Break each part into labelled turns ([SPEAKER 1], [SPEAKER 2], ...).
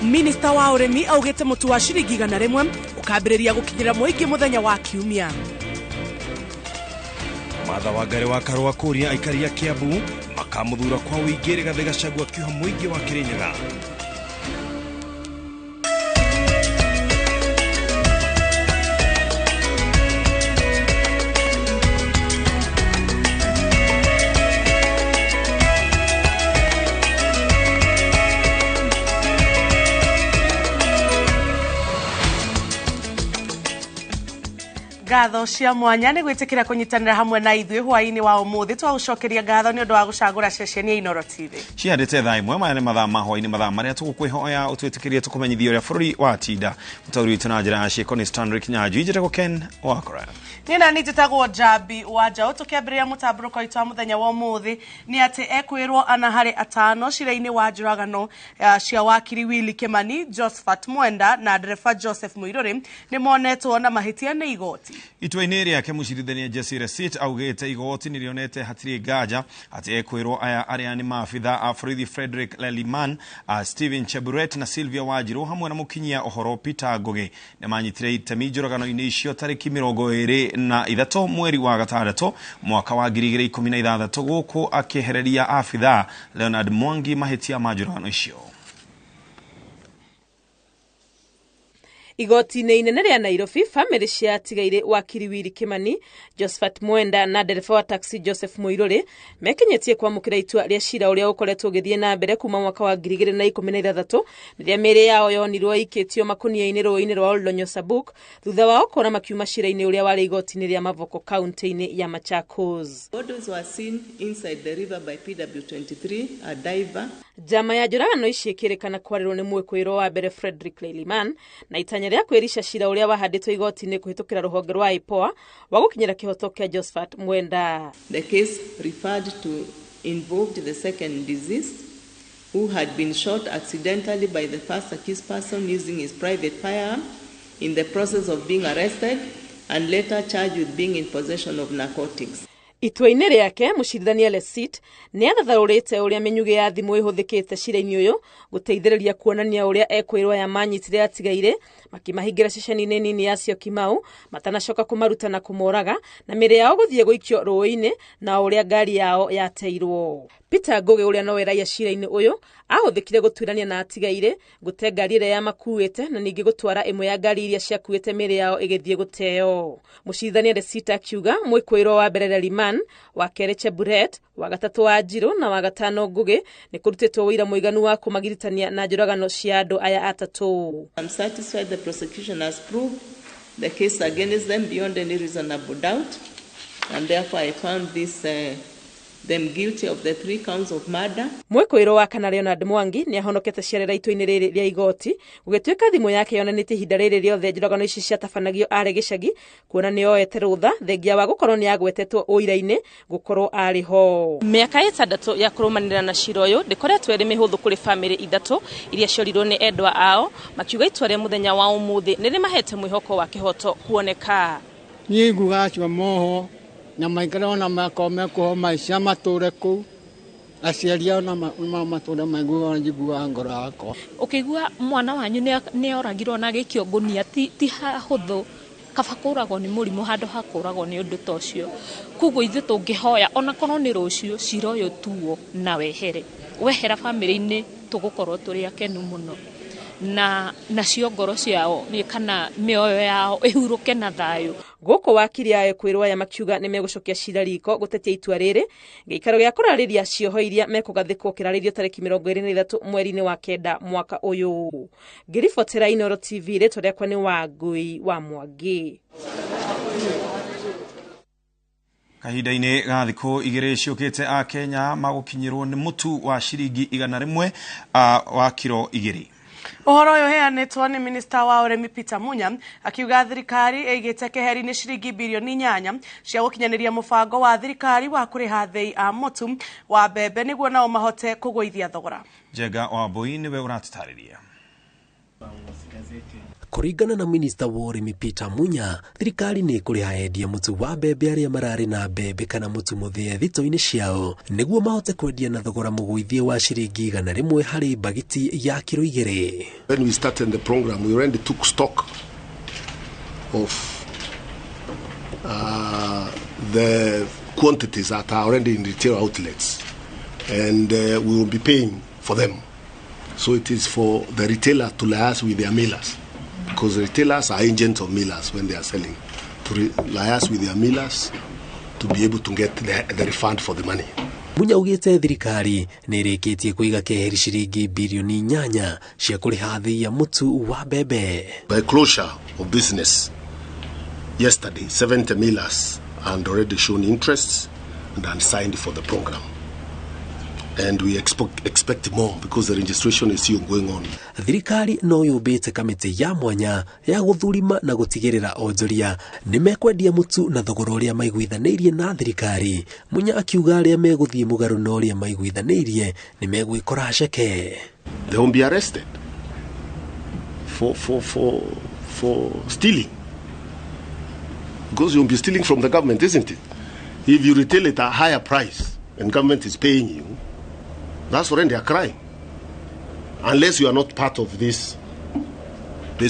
[SPEAKER 1] Minista wa ũrĩmi augĩte mũtu wa ciringi 100 ũkambĩrĩria gũkinyĩra mũingĩ mũthenya wa kiumia.
[SPEAKER 2] Martha Wangari wa Karua kũria aikari a Kiambu makamũthura kwa ũingĩ Rigathĩ Gachagua akiuha mũingĩ wa Kirinyaga.
[SPEAKER 1] Ngatho cia mwanya nĩ gwĩtĩkĩra kũnyitanĩra hamwe na ithuĩ hwaĩ-inĩ wa ũmũthĩ. Twagũcokeria ngatho nĩ ũndũ wa gũcagũra ceceni ya Inooro TV.
[SPEAKER 2] Ciandĩte thaa 1, maya nĩ mathaa ma hwaĩ-inĩ, mathaa marĩa tũgũkwĩhoya ũtwĩtĩkĩrie tũkũmenyithie ũrĩa bũrũri watinda. Mũtaũri witũ na njĩra ya ciĩko nĩ Stanley Kinyanjui, njĩtagwo Ken Wakora.
[SPEAKER 1] Niĩ na niĩ njĩtagwo Njambi wa Njaũ. Tũkĩambĩrĩria mũtambũrũko witũ wa mũthenya wa ũmũthĩ nĩ atĩ ekwĩrwo 4 harĩ 5 cira-inĩ wa njũragano cia wakiri Willy Kimani, Josephat Mwenda na ndereba Joseph Muiruri nĩ monetwo na mahĩtia nĩ igoti.
[SPEAKER 2] Itua-inĩ rĩake mũcirithania Jesse Resit augĩte igoti nĩ rĩonete hatirĩ nganja atĩ ekwĩrwo aya arĩa nĩ maabitha a borithi Frederick Leliman, Stephen Cheburet na Sylvia Wanjiru hamwe na mũkinyia ũhoro Peter Ngugi nĩ manyitire itemi njũragano-inĩ icio tarĩki 23 mweri wa gatandatũ mwaka wa 2016 gũkũ akĩehereria abitha Leonard Mwangi mahĩtia ma njũragano icio.
[SPEAKER 3] Igoti-inĩ inene rĩa Nairobi, bamĩrĩ cia atigaire wakiri Willy Kimani, Josephat Mwenda na ndereba wa taxi Joseph Muiruri mekinyĩtie kwamũkĩra itua rĩa cira ũrĩa ũkoretwo ũgĩthiĩ na mbere kuma mwaka wa 2016 rĩrĩa mĩĩrĩ yao yonirwo ĩikĩtio makũnia-inĩ rũĩ-inĩ rwa Oldonyo Sabuk thutha wao kũra makiuma cira-inĩ ũrĩa warĩ igoti-inĩ rĩa Mavoko kaunti-inĩ ya Machakos.
[SPEAKER 4] Bodies were seen inside the river by PW23, a diver.
[SPEAKER 3] Njama ya njũragano ici ĩkĩrĩkana kwarĩrwo nĩ mwĩkũĩrwo wa mbere Frederick Leliman na itanya rĩa kwĩrica cira ũrĩa wahandĩtwo igoti-inĩ kũhĩtũkĩra rũhonge rwa IPOA wa gũkinyĩra kĩhoto kĩa Josephat Mwenda.
[SPEAKER 4] The case referred to involved the second deceased who had been shot accidentally by the first accused person using his private firearm in the process of being arrested and later charged with being in possession of narcotics.
[SPEAKER 3] Itua-inĩ rĩake mũcirithania Lesit nĩ athathaũrĩte ũrĩa mĩnyugĩ ya thimũ ĩhũthĩkĩte cira-inĩ ũyũ gũteithĩrĩria kuonania ũrĩa ekwĩrwo aya manyitire atigaire makĩmahingĩra ceceni-inĩ nini ya Syokimau matanacoka kũmaruta na kũmoraga na mĩĩrĩ yao gũthiĩ gũikio rũĩ-inĩ na ũrĩa ngari yao yateirwo. Peter Ngugi ũrĩa nowe raia cira-inĩ ũyũ ahũthĩkire gũtuĩrania na atigaire gũte ngari ĩrĩa yamakuĩte na ningĩ gũtwara ĩmwe ya ngari iria ciakuĩte mĩĩrĩ yao ĩgĩthiĩ gũteo. Mũcirithania Lesit akiuga mwĩkũĩrwo wa mbere Leliman, wa kerĩ Cheburet, wa gatatũ Wanjiru na wa gatano Ngugi nĩ kũrutĩtwo ũira mũiganu wa kũmagiritania na njũragano cia andũ aya atatũ.
[SPEAKER 4] I'm satisfied the prosecution has proved the case against them beyond any reasonable doubt, and therefore I found this them guilty of the 3 counts of murder.
[SPEAKER 3] Mwĩkũĩrwo wa kana Leonard Mwangi nĩ ahonokete ciarera itua-inĩ rĩrĩ rĩa igoti gũgĩtuĩka thimũ yake yonanĩtie ihinda rĩrĩ rĩothe njũragano ici ciatabanagio arĩ gĩcagi kuona nĩ oete rũtha thengia wa gũkorwo nĩ agwetetwo ũira-inĩ gũkorwo arĩ ho. Mĩaka 6 ya kũrũmanĩrĩra na cira ũyũ ndĩkoretwo ĩrĩ mĩhũthũ kũrĩ bamĩrĩ 3 iria ciorirwo nĩ endwa ao makiuga itua rĩa mũthenya wa ũmũthĩ nĩ rĩmahete mwĩhoko wa kĩhoto kuoneka.
[SPEAKER 5] Niĩ nguga acio moho na maikara ona makome kuho maica matũre kũu aciari ao na matũre maiguaga ona njiguaga ngoro yakwa.
[SPEAKER 6] Ũkĩigua mwana wanyu nĩ oragirwo na agĩikio ngũnia ti hahũthũ, kaba kũragwo nĩ mũrimũ handũ ha kũragwo nĩ ũndũ ta ũcio. Koguo ithuĩ tũngĩhoya ona korwo nĩ rũciũ cira ũyũ tuo na wehere, wehera bamĩrĩ-inĩ tũgũkorwo tũrĩ akenu mũno na nacio ngoro ciao kana mĩoyo yao ĩhurũke na thayũ.
[SPEAKER 3] Gũkũ wakiri a ekwĩrwo aya makiuga nĩ megũcokia cira riko gũtetia itua rĩrĩ gĩikaro gĩa kũrarĩria cioho iria mekũgathĩkwo kĩrarĩrio tarĩki 23 mweri-inĩ wa 9 mwaka ũyũ. Ngĩribotera Inooro TV, rĩtwa rĩakwa nĩ Wangui wa Mwangi.
[SPEAKER 2] Kahinda-inĩ ga thikũ 2 ciũkĩte a Kenya magũkinyĩrwo nĩ mũtu wa ciringi 100 wa kiro 2.
[SPEAKER 1] Ũhoro ũyũ ũheanĩtwo nĩ minista wa ũrĩmi Peter Munya akiuga thirikari ĩigĩte keheri-inĩ ciringi birioni 8 cia gũkinyanĩria mũbango wa thirikari wa kũrĩha thei a mũtu wa mbembe nĩguo nao mahote kũgũithia thogora.
[SPEAKER 2] Njenga wa Mbui nĩwe ũratũtarĩria.
[SPEAKER 7] Kũringana na minista wa ũrĩmi Peter Munya, thirikari nĩ ĩkũrĩha endia mũtu wa mbembe arĩa mararĩ na mbembe kana mũtu mũthĩe thito-inĩ ciao nĩguo mahote kwendia na thogora mũgũithie wa ciringi 100 harĩ mbagiti ya kiro 2.
[SPEAKER 8] When we started the program, we already took stock of the quantities that are already in retail outlets, and we will be paying for them. So it is for the retailer to liaise with their millers, because retailers are agents of millers when they are selling, to liaise with their millers to be able to get the refund for the money.
[SPEAKER 7] Munya augĩte thirikari nĩ ĩrĩkĩtie kũiga keheri ciringi birioni 8 cia kũrĩha thĩ ya mũtu wa mbembe.
[SPEAKER 8] By closure of business yesterday, 70 millers had already shown interest and had signed for the program. And we expect more because the registration is still going on.
[SPEAKER 7] Thirikari no yũmbĩte kamĩtĩ ya mwanya ya gũthurima na gũtigĩrĩra onjoria nĩ mekwendia mũtu na thogora ũrĩa maiguithanĩirie na thirikari. Munya akiuga arĩa megũthiĩ mũgarũ na ũrĩa maiguithanĩirie nĩ megwĩkora ceke.
[SPEAKER 8] They won't be arrested for stealing. Because you'll be stealing from the government, isn't it? If you retail at a higher price and government is paying you, that's already a crime. Unless you are not part of this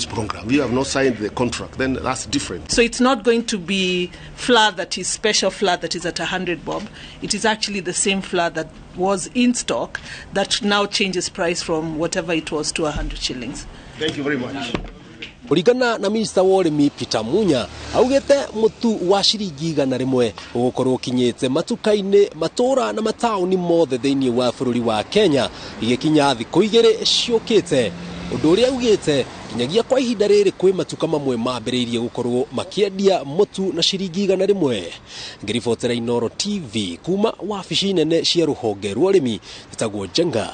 [SPEAKER 8] program. You have not signed the contract, then that's different.
[SPEAKER 4] So it's not going to be flour that is special flour that is at 100 bob. It is actually the same flour that was in stock that now changes price from whatever it was to 100 shillings.
[SPEAKER 8] Thank you very much.
[SPEAKER 7] Kũringana na minista wa ũrĩmi Peter Munya augĩte mũtu wa ciringi 100 ũgũkorwo ũkinyĩte matuka-inĩ, matũra na mataũni mothe thĩinĩ wa bũrũri wa Kenya igĩkinya thikũ 2 ciũkĩte. Ũndũ ũrĩa augĩte kinyagia kwa ihinda rĩrĩ kwĩ matuka mamwe mambĩrĩirie gũkorwo makĩendia mũtu na ciringi 100. Ngĩribotera Inooro TV kuma wabici nene cia rũhonge rwa ũrĩmi ĩtagwo Njenga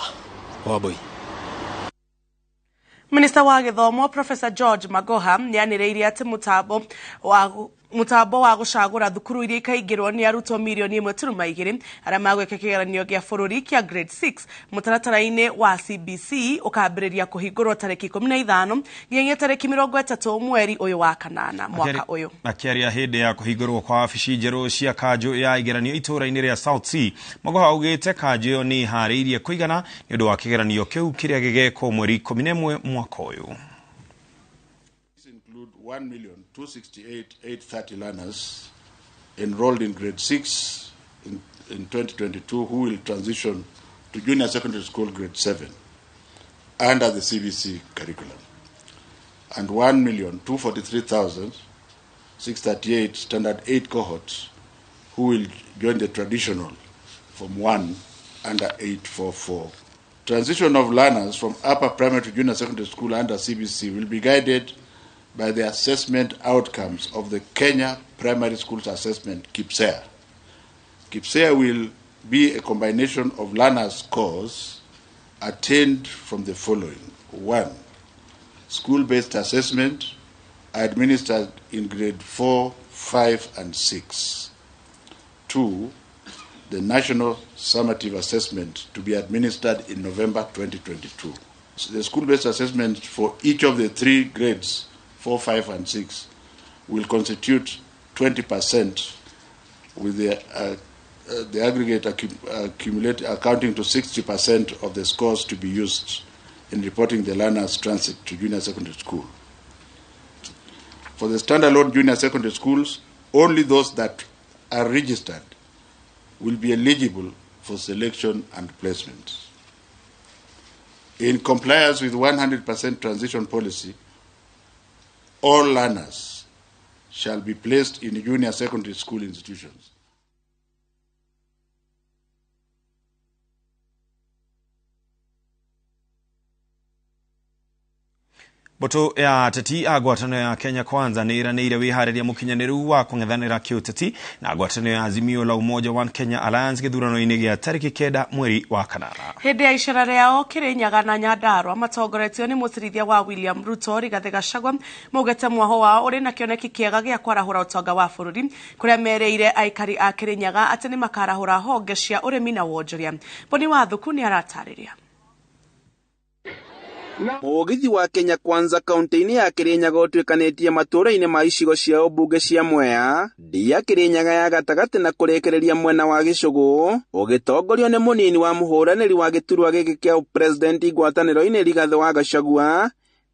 [SPEAKER 7] Wambui.
[SPEAKER 1] Minista wa gĩthomo Professor George Magoha nĩanĩrĩire atĩ mũtambo wa gũcagũra thukuru iria ikaingĩrwo nĩ arutwo mirioni 1.2 arĩa magwĩka kĩgeranio gĩa bũrũri kĩa grade 6 mũtaratara-inĩ wa CBC ũkambĩrĩria kũhingũrwo tarĩki 15 nginyagia tarĩki 30 mweri ũyũ wa kanana mwaka ũyũ.
[SPEAKER 2] Akĩaria hĩndĩ ya kũhingũrwo kwa wabici njerũ cia kanjũ ya igeranio itũũra-inĩ rĩa South C, Magoha augĩte kanjũ ĩyo nĩ ĩharĩirie kũigana nĩ ũndũ wa kĩgeranio kĩu kĩrĩa gĩgekwo mweri 11 mwaka ũyũ.
[SPEAKER 9] 1,268,830 learners enrolled in grade 6 in 2022 who will transition to junior secondary school grade 7 under the CBC curriculum, and 1,243,638 standard 8 cohorts who will join the traditional from 1 under 844. Transition of learners from upper primary to junior secondary school under CBC will be guided by the assessment outcomes of the Kenya Primary Schools Assessment, KIPSEA. KIPSEA will be a combination of learners' scores attained from the following. 1, school-based assessment administered in grade 4, 5, and 6. 2, the National Summative Assessment to be administered in November 2022. So the school-based assessment for each of the 3 grades, 4, 5, and 6, will constitute 20%, with the aggregate accounting to 60% of the scores to be used in reporting the learner's transit to junior secondary school. For the standalone junior secondary schools, only those that are registered will be eligible for selection and placement. In compliance with 100% transition policy, all learners shall be placed in junior secondary school institutions.
[SPEAKER 2] Mbũtũ ya ateti a ngwatanĩro ya Kenya Kwanza nĩ ĩranĩire wĩharĩria mũkinyanĩru wa kũng'ethanĩra kĩũteti na ngwatanĩro ya Azimio la Umoja One Kenya Alliance gĩthurano-inĩ gĩa tarĩki 9 mweri wa kanana.
[SPEAKER 1] Hĩndĩ ya icera rĩao Kĩrĩnyaga na Nyandarua matongoretio nĩ mũcirithia wa William Ruto Rigathĩ Gachagua maugĩte mwaho wao ũrĩ na kĩoneki kĩega gĩa kwarahũra ũtonga wa bũrũri kũrĩa merĩire aikari a Kĩrĩnyaga atĩ nĩ makarahũra honge cia ũrĩmi na wonjoria. Boni Wathuku nĩ aratarĩria.
[SPEAKER 10] Mũgithi wa Kenya Kwanza kaunti-inĩ ya Kirinyaga ũtuĩkanĩtie matũũra-inĩ ma icigo cia ũmbunge cia Mwea, Ndia, Kirinyaga ya gatagatĩ na kũrĩkĩrĩria mwena wa Gĩcũgũ, ũgĩtongorio nĩ mũnini wa mũhũranĩri wa gĩturwa gĩkĩ kĩa ũpresident ngwatanĩro-inĩ Rigathĩ wa Gachagua,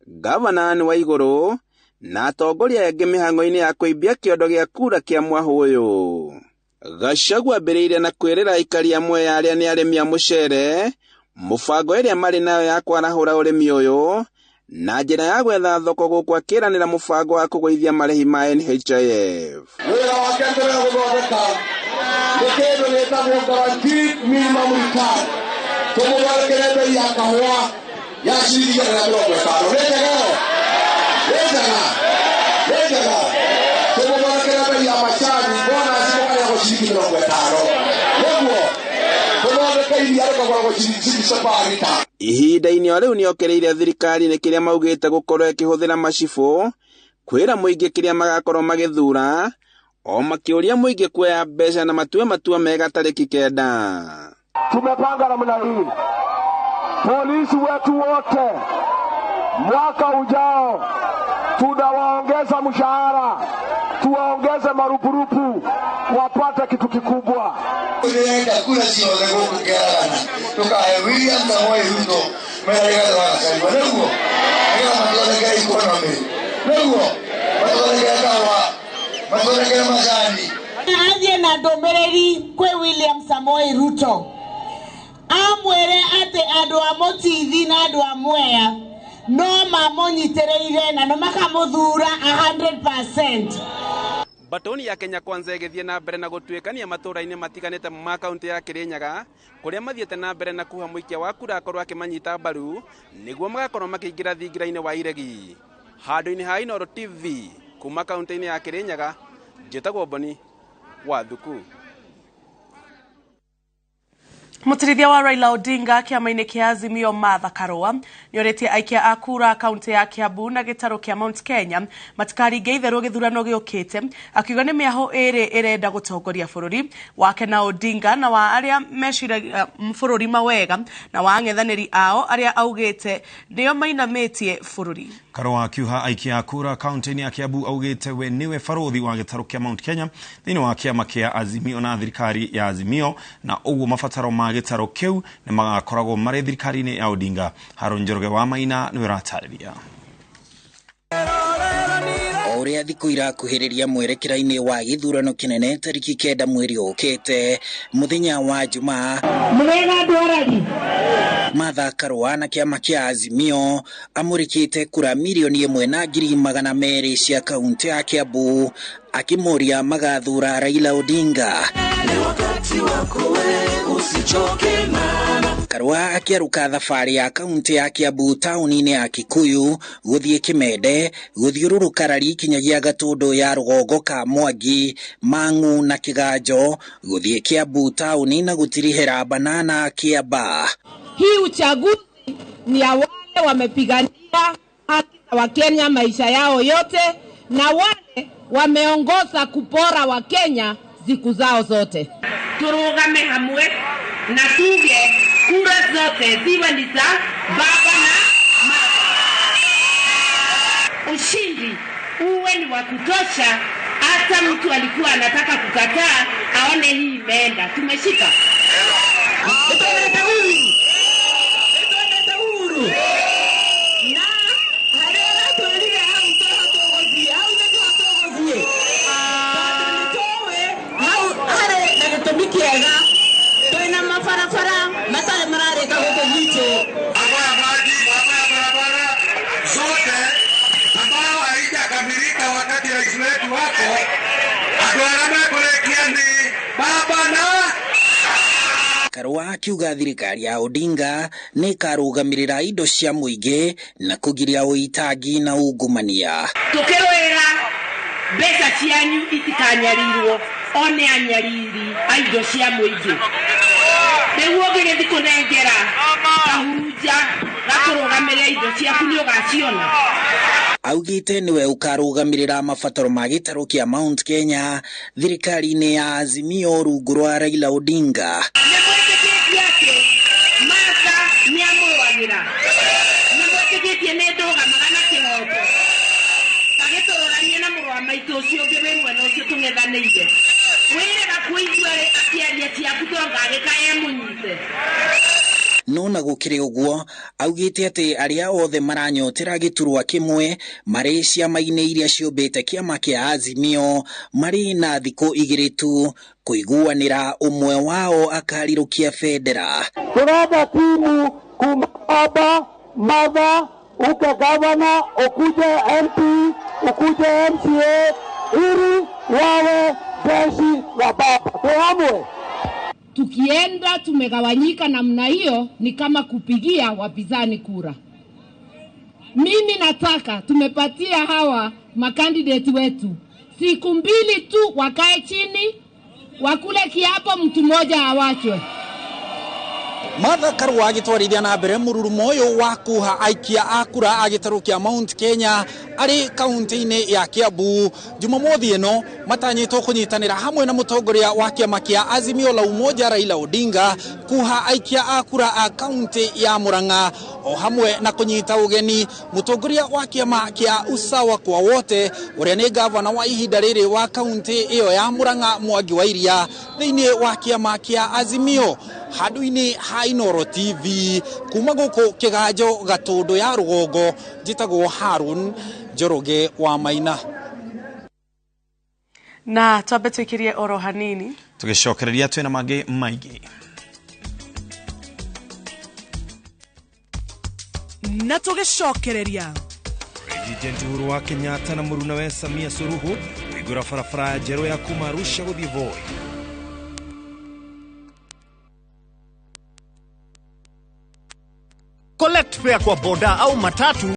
[SPEAKER 10] Gavana Anne Waigũrũ na atongoria angĩ mĩhang'o-inĩ ya kũimbia kĩondo gĩa kura kĩa mwahũ ũyũ. Gachagua ambĩrĩirie na kwĩrĩra aikari a Mwea arĩa nĩ arĩmi a mũcere mũbango ĩrĩa marĩ nayo ya kwarahũra ũrĩmi ũyũ na njĩra ya gwetha thoko gũkũ akĩranĩra mũbango wa kũgũithia marĩhi ma NHIF.
[SPEAKER 11] Wĩra wake tũrĩa gũthondeka nĩ kĩndũ gĩtagwo guaranteed minimum return, tũmũthondekere bei ya kahũa ya ciringi 150. Nĩ njega ĩyo? Nĩ njega? Nĩ njega? Tũmũthondekere bei ya macani bonus mũkarĩhagwo ciringi 50. Nĩguo tũthondeke iria rĩkagũragwo ciringi 60 per litre.
[SPEAKER 10] Ihinda-inĩ o rĩu nĩokereire thirikari nĩ kĩrĩa maugĩte gũkorwo ĩkĩhũthĩra macibũ kwĩra mũingĩ kĩrĩa magakorwo magĩthura, o makĩũria mũingĩ kuoya mbeca na matue matua mega tarĩki 9.
[SPEAKER 11] Tumepanga namna hii, polisi wetu wote mwaka ujao tunawaongeza mshahara, tuwaongeze marupurupu, wapate kitu kikubwa.
[SPEAKER 12] Ndĩrenda kura ciothe gũkũ Kĩaragana tũkahe William Samoei Ruto mena Rigathĩ wa Gachagua, nĩguo nĩgetha matũthondekere economy, nĩguo matũthondekere kahũa, matũthondekere macani.
[SPEAKER 13] Athiĩ na ndũmĩrĩri kwĩ William Samoei Ruto amwĩre atĩ andũ a Mũtithi na andũ a Mwea no mamũnyitĩrĩire na no makamũthura 100%.
[SPEAKER 10] Batoni ya Kenya Kwanza ĩgĩthiĩ na mbere na gũtuĩkania matũũra-inĩ matiganĩte ma kaunti ya Kirinyaga kũrĩa mathiĩte na mbere na kuha mũikia wa kura akorwo akĩmanyita mbaru nĩguo magakorwo makĩingĩra thingira-inĩ wa iregi. Handũ-inĩ ha Inooro TV kuma kaunti-inĩ ya Kirinyaga, njĩtagwo Boni wa Thuku.
[SPEAKER 1] Mũtirithia wa Raila Odinga kĩama-inĩ kĩa Azimio Martha Karua nĩorĩtie aikia a kura kaunti ya Kiambu na gĩtarũ kĩa Mount Kenya matikaringe itherũ gĩthurano gĩũkĩte, akiuga nĩ mĩahũ ĩrĩ ĩrenda gũtongoria bũrũri wake na Odinga na wa arĩa meciragia bũrũri mawega na wa ang'ethanĩri ao arĩa augĩte nĩo mainamĩtie bũrũri.
[SPEAKER 2] Karua akiuha aikia a kura kaunti-inĩ ya Kiambu augĩte we nĩwe barũthi wa gĩtarũ kĩa Mount Kenya thĩinĩ wa kĩama kĩa Azimio na thirikari ya Azimio, na ũguo mabataro ma gĩtarũ kĩu nĩ magakoragwo marĩ thirikari-inĩ ya Odinga. Harũn Njoroge wa Maina nĩwe ũratarĩria.
[SPEAKER 14] O ũrĩa thikũ irakuhĩrĩria mwerekera-inĩ wa gĩthurano kĩnene tarĩki 9 mweri ũkĩte mũthenya wa Jumaa, Martha Karua na kĩama kĩa Azimio amũrĩkĩte kura 1,200,000 cia kaunti ya Kiambu akĩmoria magathura Raila Odinga. Karua akĩarũka thabarĩ ya kaunti ya Kiambu taũni-inĩ ya Kikuyu gũthiĩ Kimende gũthiũrũrũka rari kinyagia Gatũndũ ya rũgongo ka Mwangi, Mang'u na Kĩganjo gũthiĩ Kiambu taũni na gũtirihĩra Banana Kiamba.
[SPEAKER 15] Hii uchaguzi ni ya wale wamepigania haki za Wakenya maisha yao yote na wale wameongoza kupora Wakenya siku zao zote.
[SPEAKER 16] Turugame hamwe na tuge kura zote ziwe ni za baba na mama. Ushindi uwe ni wa kutosha, hata mtu alikuwa anataka kukataa aone hii imeenda. Tumeshika.
[SPEAKER 12] Zote ambao haijakamilika wakati rais wetu wako atuarame kurekia ni baba na
[SPEAKER 14] Karua akiuga thirikari ya Odinga nĩ ĩkarũgamĩrĩra indo cia mũingĩ na kũgiria ũitangi na ungumania.
[SPEAKER 16] Tukĩrũĩra mbeca cianyu itikanyarirwo one anyariri a indo cia mũingĩ. Nĩguo ũngĩgĩthiĩ kũnengera kahurunja gakũrũgamĩrĩra indo ciaku nĩ ũgaciona.
[SPEAKER 14] Augĩte nĩwe ũkarũgamĩrĩra mabataro ma gĩtarũ kĩa Mount Kenya thirikari-inĩ ya Azimio rungu rwa Raila Odinga.
[SPEAKER 16] Nĩ mwĩtĩkĩtie atĩ Martha nĩ amũrũagĩra? Nĩ mwĩtĩkĩtie Tũnyitanĩire. Wĩrĩga kũigua akĩaria ciaku tonga agĩka emũnyite.
[SPEAKER 14] No na gũkĩrĩ ũguo, augĩte atĩ arĩa othe maranyotera gĩturwa kĩmwe marĩ ciama-inĩ iria ciũmbĩte kĩama kĩa Azimio marĩ na thikũ 2 tu kũiguanĩra ũmwe wao akarirũkia bendera.
[SPEAKER 17] Tũrenda timu kuma baba, mother, uke gavana, ukuje MP, ukuje MCA, ili wawe jeshi la baba. Tuamue.
[SPEAKER 15] Tukienda tumegawanyika namna hiyo ni kama kupigia wapinzani kura. Mimi nataka tumepatia hawa makandidate wetu siku 2 tu wakae chini, wakule kiapo, mtu mmoja awachwe.
[SPEAKER 18] Martha Karua agĩtwarithia na mbere mũrurumo ũyũ wa kuha aikia a kura a gĩtarũ kĩa Mount Kenya arĩ kaunti-inĩ ya Kiambu. Jumamothi ĩno matanyĩtwo kũnyitanĩra hamwe na mũtongoria wa kĩama kĩa Azimio la Umoja Raila Odinga kuha aikia a kura a kaunti ya Murang'a, o hamwe na kũnyita ũgeni mũtongoria wa kĩama kĩa Usawa kwa Wote ũrĩa nĩ gavana wa ihinda rĩrĩ wa kaunti ĩyo ya Murang'a Mwangi wa Iria thĩinĩ wa kĩama kĩa Azimio. Handũ-inĩ ha Inooro TV kuma gũkũ Kĩganjo Gatũndũ ya rũgongo, njĩtagwo Harun Njoroge wa Maina.
[SPEAKER 1] Na twambe twĩkĩrie oro hanini
[SPEAKER 2] tũgĩcokereria twĩna mangĩ maingĩ.
[SPEAKER 1] Na tũgĩcokereria
[SPEAKER 2] President Uhuru wa Kenyatta na mũrunawe Samia Suluhu kũhingũra barabara njerũ ya kuma Arusha gũthiĩ Voi.
[SPEAKER 19] Collect fare kwa boda au matatu.